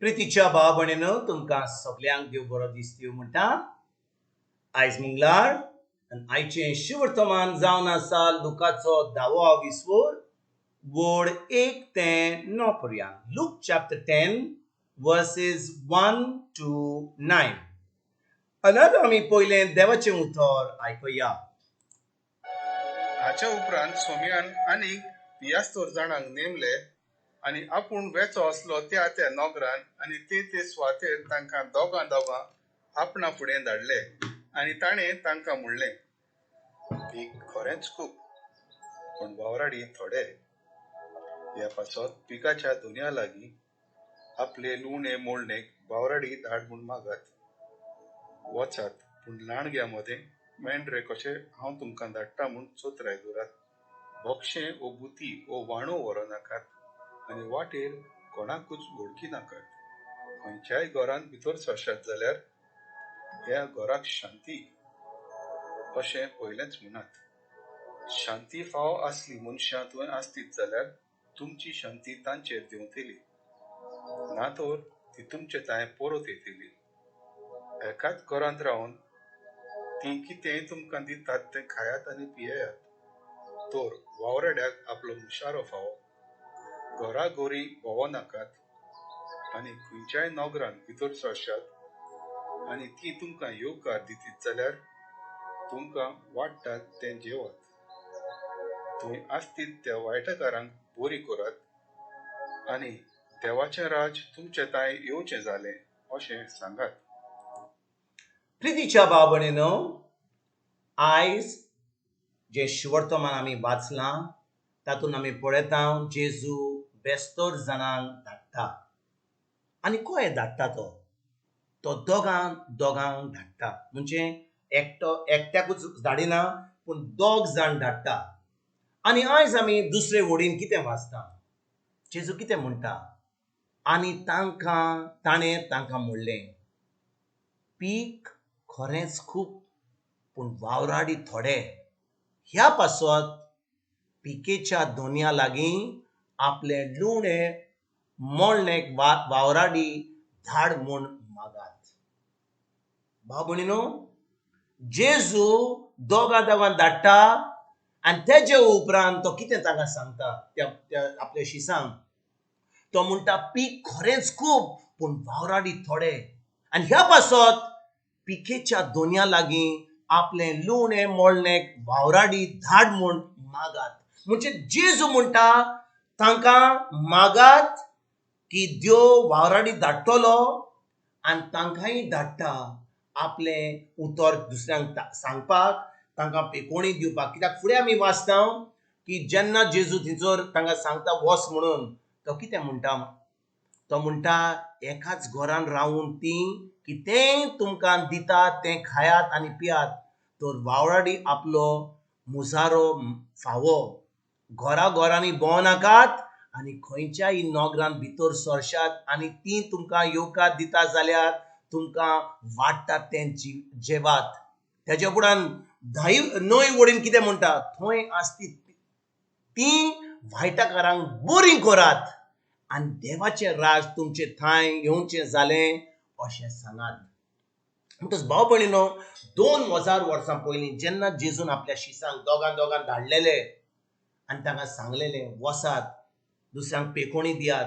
प्रितीच्या भाव भयणीनो, तुमकां सगल्यांक देव बरो दीस दिवं म्हणटा. आयज मंगळार आनी आयचें शिवर्तमान जावन आसा लुकाचो धावो विस्वोर वड 1 ते 9 पर्यंत. Luke chapter 10 verses 1 to 9. आनी आतां आमी पयलें देवाचें उतर आयकुया. हाच्या उपरांत सोमयान आनीक पियास्तर जाणांक नेमले आनी आपूण वेचो आसलो त्या त्या नगरान आनी ते ते सुवातेर तांकां दोगां दोगां आपणा फुडें धाडले आनी ताणें तांकां म्हणलें, पीक खरेंच खूब पूण वावराडी थोडे. ह्या पासत पिकाच्या दुनिया लागीं आपले लुवणे मोडणेक वावराडी धाड म्हूण मागात. वचात पूण लांडग्या मदें मेंढरे कशे हांव तुमकां धाडटा म्हूण चोत्राय दवरात. भोगशें ओ बुती ओ वाणो व्हरूं नाकात आनी वाटेर कोणाकूच वळखी नाकात. खंयच्याय घरांत भितर सरशात जाल्यार ह्या घराक शांती अशें पयलेंच म्हणात. शांती फाव आसली मनशां थंय आसतीत जाल्यार तुमची शांती तांचेर देंवतली, ना तर ती तुमचे तांय परत येतली. एकाच घरांत रावन ती कितेंय तुमकां दितात तें खायात आनी पियेयात, तर वावराड्याक आपलो मुशारो फावो. घराघरी भोंवो नाकात आनी खंयच्याय नगरांत भितर सरशात आनी ती तुमकां येवकार दितीत जाल्यार तुमकां वाडटात तें जेवात. थंय आसतीत त्या वायटकारांक बरी करात आनी देवाचें राज तुमचे तांय येवचें जालें अशें सांगात. प्रितीच्या भाव भयणीनो, आयज जें शिवर्तमान आमी वाचलां तातूंत आमी पळयता जेजू बेस्तर जाणांक धाडटा. आनी कोय धाडटा तो तो दोगांक दोगांक धाडटा. म्हणजे एकटो एकट्याकूच धाडिना पूण दोग जाण धाडटा. आनी आयज आमी दुसरे वडीन कितें वाचता, जेजू कितें म्हणटा, आनी तांकां ताणें तांकां म्हणलें, पीक खरेंच खूब पूण वावराडी थोडे. ह्या पासत पिकेच्या दोनया लागीं आपलें लुवणें मोडणेक वावराडी धाड म्हूण मागात. भाव भयणीनो, जेजू दोगां दोगां धाडटा आनी तेजे उपरांत तो कितें तांकां सांगता त्या आपल्या शिसांक, तो म्हणटा पीक खरेंच खूब पूण वावराडी थोडे. आनी ह्या पासत पिकेच्या दोनया लागीं आपलें लुवणें मोडणेक वावराडी धाड म्हूण मागात. म्हणजे जेजू म्हणटा तांकां मागात की देव वावराडी धाडटलो आनी तांकांय धाडटा आपलें उतर दुसऱ्यांक सांगपाक, तांकां पेकोणी दिवपाक. कित्याक फुडें आमी वाचता की जेन्ना जेजू थंयसर तांकां सांगता वच म्हणून, तो कितें म्हणटा, तो म्हणटा एकाच घरान रावून तीं कितेंय तुमकां दितात तें खायात आनी पियात, तर वावराडी आपलो मुजारो फावो. घरा घरांनी भोंव नाकात आनी खंयच्याय नगरांत भितर सरशात आनी तीं तुमकां येवकार दिता जाल्यार तुमकां वाडटात तें जेवात. तेज्या उपरांत 9 वडीन कितें म्हणटा, थंय आसती तीं वायटकारांक बरीं करात आनी देवाचें राज तुमचे थांय येवचें जालें अशें सांगात. म्हणटच भाव भयणीनो, 2000 वर्सां पयलीं जेन्ना जेजून आपल्या शिसांक दोगां दोगां धाडलेले आनी तांकां सांगलेलें वसात दुसऱ्यांक पेकोणी दियात,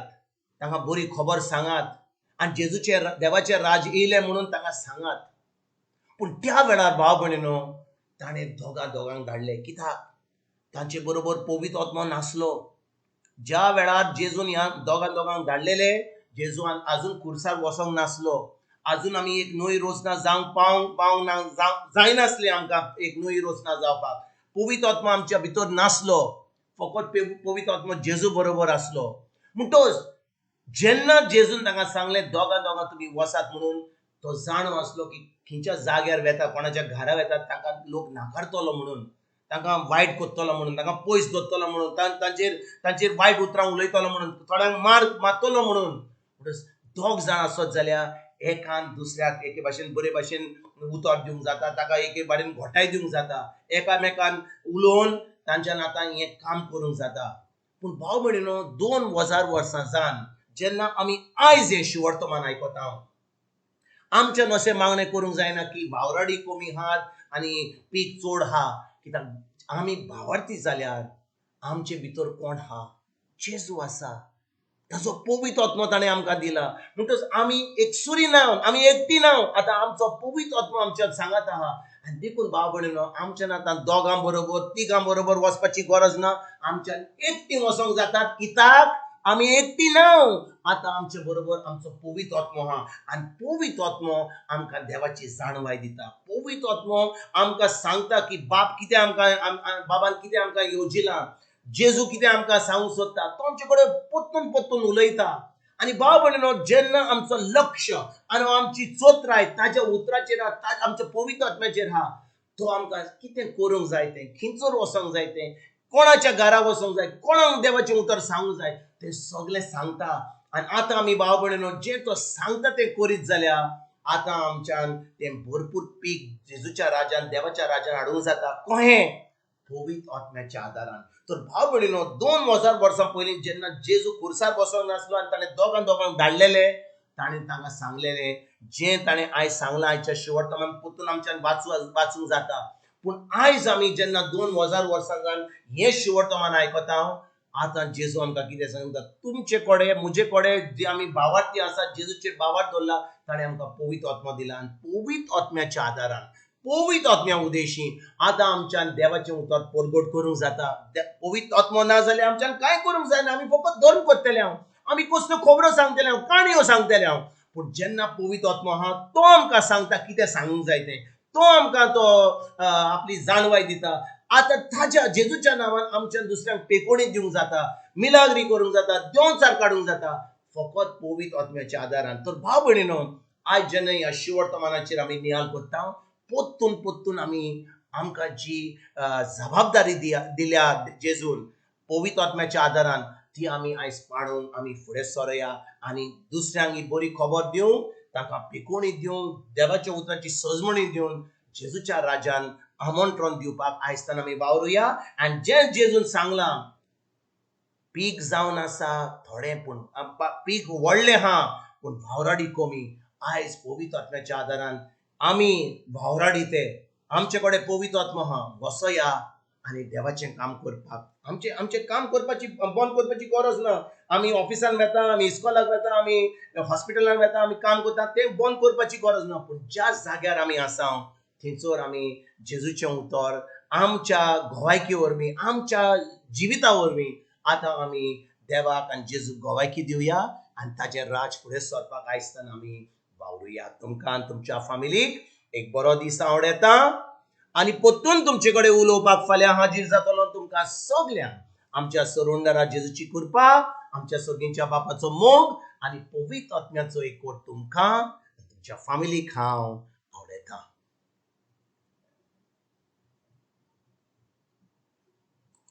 तांकां बरी खबर सांगात आनी जेजूचें देवाचें राज येयलें म्हणून तांकां सांगात. पूण त्या वेळार भाव भयणीनो ताणें दोगां दोगांक धाडले. कित्याक? तांचे बरोबर पवित्र आत्मो नासलो. ज्या वेळार जेजून ह्या दोगां दोगांक धाडलेले, जेजून आजून खुर्सार वचोंक नासलो, आजून आमी एक नवी रोचना जावंक पावंक पावंक ना जायनासली आमकां एक नवी रोचना जावपाक. पवित्र आत्मो आमच्या भितर नासलो, फकत पवित्र आत्मो जेजू बरोबर आसलो. म्हणटच जेन्ना जेजून तांकां सांगलें दोगां दोगां तुमी वसात म्हणून, तो जाणो आसलो की खंयच्या जाग्यार वेता, कोणाच्या घरा वेता, तांकां लोक नाकारतलो म्हणून, तांकां वायट करतलो म्हणून, तांकां पयस दवरतलो म्हणून, तांचेर वायट उतरां उलयतलो म्हणून, थोड्यांक मारतलो म्हणून. म्हणटच दोग जाण आसत जाल्यार एकान दुसऱ्याक एके भाशेन बरे भाशेन उतर दिवंक जाता, ताका एके बारेन घोटाय दिवंक जाता, एकामेकान उलोवन तांच्यान आतां हें काम करूंक जाता. पूण भाव भयणीनो, 2000 वर्सां जावन जेन्ना आमी आयज हें शिवर्तमान आयकता, आमच्यान अशें मागणें करूंक जायना की वावराडी कमी आहात आनी पीक चड आहा. कित्याक आमी भावार्थी जाल्यार आमचे भितर कोण आहा? जेजू आसा. ताजो पवित्र आत्मो ताणें आमकां दिला. म्हणटच आमी एकसुरी ना, आमी एकटी ना. आतां आमचो पवित्र आत्मो आमच्या सांगात आहा. आनी देखून भाव भयणीनो, आमच्यान आतां दोगां बरोबर तिगां बरोबर वचपाची गरज ना. आमच्यान एकटी वचोंक जाता, कित्याक आमी एकटी ना. आतां आमचे बरोबर आमचो पवित्र आत्मो आहा. आनी पवित्र आत्मो आमकां देवाची जाणवाय दिता. पवित्र आत्मो आमकां सांगता की बाप कितें आमकां, बाबान कितें आमकां येवजिलां, जेजू कितें आमकां सांगूंक सोदता. तो आमचे कडेन परतून परतून उलयता. आनी भाव भयणीनो, जेन्ना आमचो लक्ष आनी आमची चोत्राय ताज्या उतराचेर आहा, आमच्या पवित्र आत्म्याचेर आहा, तो आमकां कितें करूंक जाय तें, खंयसर वचोंक जाय तें, कोणाच्या घरा वचोंक जाय, कोणाक देवाचें उतर सांगूंक जाय तें सगळें सांगता. आनी आतां आमी भाव भयणीनो जें तो सांगता तें करीत जाल्यार आतां आमच्यान तें भरपूर पीक जेजूच्या राजान, देवाच्या राजान हाडूंक जाता. कहें? पवित्र आत्म्याच्या आदारान. तर भाव भयणीनो, 2000 वर्सां पयलीं जेन्ना जेजू खुर्सार बसोंक नासलो आनी ताणें दोगां दोगांक धाडलेले, ताणें तांकां सांगलेलें जें ताणें आयज सांगलां आयच्या शिवर्तमान परतून आमच्यान वाचूंक जाता. पूण आयज आमी जेन्ना 2000 वर्सां जावन हें शिवर्तमान आयकता, आतां जेजू आमकां कितें सांगता? तुमचे कडेन, म्हजे कडेन जे आमी भावार्थी आसा, जेजूचेर भावार्थ दवरला, ताणें आमकां पवित्र आत्मो दिला. आनी पवित्र आत्म्याच्या आदारान, पवित्र आत्म्या उदेशी आतां आमच्यान देवाचें उतर परगट करूंक जाता. पवित्र आत्मो ना जाल्यार आमच्यान कांय करूंक जायना. आमी फकत धर्म करतले हांव, आमी कसल्यो खबरो सांगतले हांव, काणयो सांगतले हांव. पूण जेन्ना पवित्र आत्मो आहा तो आमकां सांगता कितें सांगूंक जाय तें, तो आमकां तो आपली जाणवाय दिता. आतां ताज्या जेजूच्या नांवान आमच्यान दुसऱ्यांक पेकोणी दिवंक जाता, मिलाग्री करूंक जाता, देंवचार काडूंक जाता, फकत पवित्र आत्म्याच्या आदारान. तर भाव भयणीनो, आयज जेन्ना ह्या शिवर्तमानाचेर आमी नियाळ करता, परतून परतून आमी आमकां जी जबाबदारी दिल्या जेजून पवित्र आत्म्याच्या आदारान, ती आमी आयज पाळूंक आमी फुडें सरोया आनी दुसऱ्यांक ही बरी खबर दिवंक, तांकां पेकोणी दिवंक, देवाच्या उतरांची सजमणी दिवन जेजूच्या राजान आमंत्रण दिवपाक आयजताना आमी वावरुया. आनी जें जेजून सांगलां, पीक जावन आसा थोडें, पूण पीक व्हडलें आहा पूण वावराडी कमी. आयज पवित्र आत्म्याच्या आदारान आमी वावराडी ते, आमचे कडेन पवित्र आत्मो आहा, वसया आनी देवाचें काम करपाक. आमचें आमचें काम करपाची बंद करपाची गरज ना. आमी ऑफिसान वेता, आमी इस्कॉलाक वेता, आमी हॉस्पिटलान वेता, आमी काम करता, तें बंद करपाची गरज ना. पूण ज्या जाग्यार आमी आसा थंयसर आमी जेजूचें उतर आमच्या गोवायकी वरवीं, आमच्या जिविता वरवीं आतां आमी देवाक आनी जेजूक गोवायकी दिवया आनी ताचें राज फुडें सरपाक आयजताना आमी वावरुया. तुमकां आनी तुमच्या फामिलीक एक बरो दीस आवडटा आनी परतून तुमचे कडेन उलोवपाक फाल्यां हाजीर जातलो. तुमकां सगल्यांक आमच्या सरुंडरा जेजूची कृपा, आमच्या सर्गीच्या बापाचो मोग आनी पवित्र आत्म्याचो एकवट तुमकां तुमच्या फामिलीक हांव आवडटा.